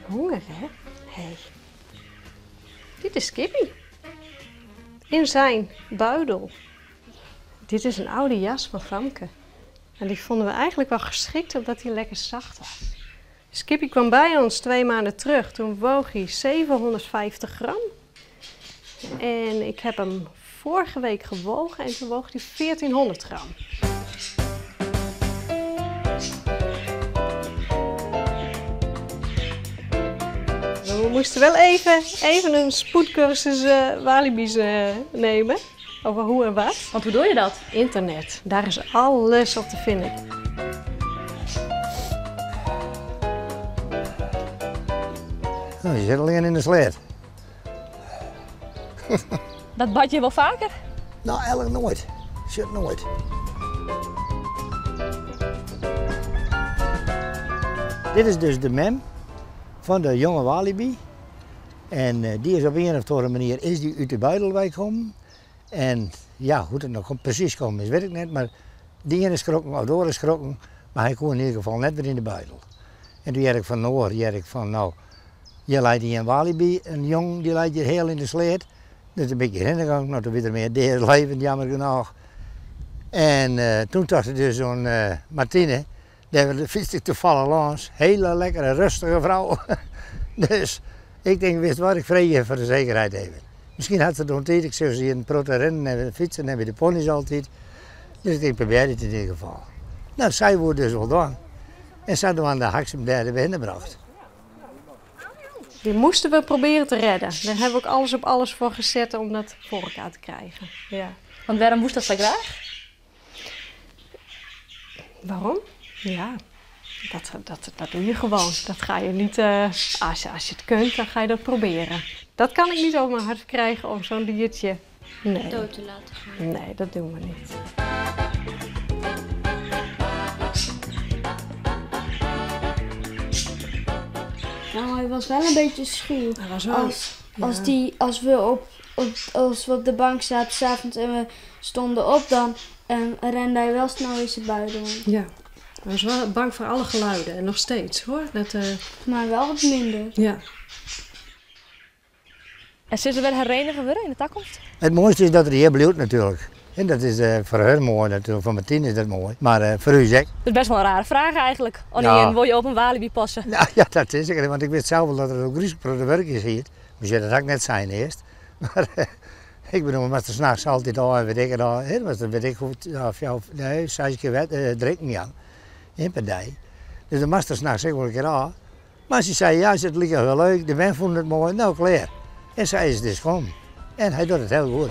ek honger, hè? Hey. Dit is Skippy. In zijn buidel. Dit is een oude jas van Famke. En die vonden we eigenlijk wel geschikt omdat hij lekker zacht was. Skippy kwam bij ons 2 maanden terug. Toen woog hij 750 gram. En ik heb hem vorige week gewogen en toen woog hij 1400 gram. We moesten wel even een spoedcursus walibi's nemen. Over hoe en wat. Want hoe doe je dat? Internet, daar is alles op te vinden. Nou, je zit alleen in de sleet. Dat bad je wel vaker? Nou, eigenlijk nooit. Zit nooit. Dit is dus de mem van de jonge walibi. En die is op een of andere manier is die uit de buidel gekomen. En ja, hoe het nog precies komen is, weet ik niet. Maar die is schrokken, of door is schrokken. Maar hij kon in ieder geval net weer in de buidel. En toen zei ik van Noor, zei ik van nou, je leidt hier een walibi, een jong die leidt hier heel in de sleet. Dus een beetje heen gegaan, nou toen weer er meer deer leven, jammer genoeg. En toen dacht ik dus zo'n Martine, daar fietste ik toevallig langs. Hele lekkere, rustige vrouw. Dus ik denk, wist wat, ik vreeg je voor de zekerheid even. Misschien had ze het nog tijd, ik zou ze hier een protte rennen en fietsen en bij de pony's altijd. Dus ik denk, probeer het in ieder geval. Nou, zij wordt dus wel doen. En ze hadden aan de Haksem derde binnengebracht. Die moesten we proberen te redden. Daar hebben we ook alles op alles voor gezet om dat voor elkaar te krijgen. Ja. Want waarom moest dat zo graag? Waarom? Ja, dat doe je gewoon. Dat ga je niet, als je het kunt, dan ga je dat proberen. Dat kan ik niet over mijn hart krijgen om zo'n diertje, nee. Dood te laten gaan. Nee, dat doen we niet. Nou, hij was wel een beetje schuw. Hij was wel Als, ja. als, die, als, we op, op, als we op de bank zaten s'avonds en we stonden op, dan rende hij wel snel in zijn buidel. Ja, hij was wel bang voor alle geluiden en nog steeds hoor. Dat, Maar wel wat minder. Ja. En zullen ze weer herenigd worden in de toekomst? Het mooiste is dat er hier blijft natuurlijk. En dat is voor haar mooi natuurlijk, voor Martine is dat mooi. Maar voor u zeg. Dat is best wel een rare vraag eigenlijk. Oh nee, Ja. en wil je op een walibi passen? Nou ja, dat is het. Want ik wist zelf wel dat er ook gruwelijk werk is hier. Maar dat had ik net zijn eerst. Maar ik bedoel, maar 's nachts altijd al en weet ik het al. Hè, was dat weet ik hoe, ja, of jou, nee, 6 keer drinken ja. In per dag. Dus de master s'nachts ook wel een keer aan. Maar ze zei, ja, het lijkt wel leuk, de men vond het mooi, nou klaar. En zij is dus gewoon. En hij doet het heel goed.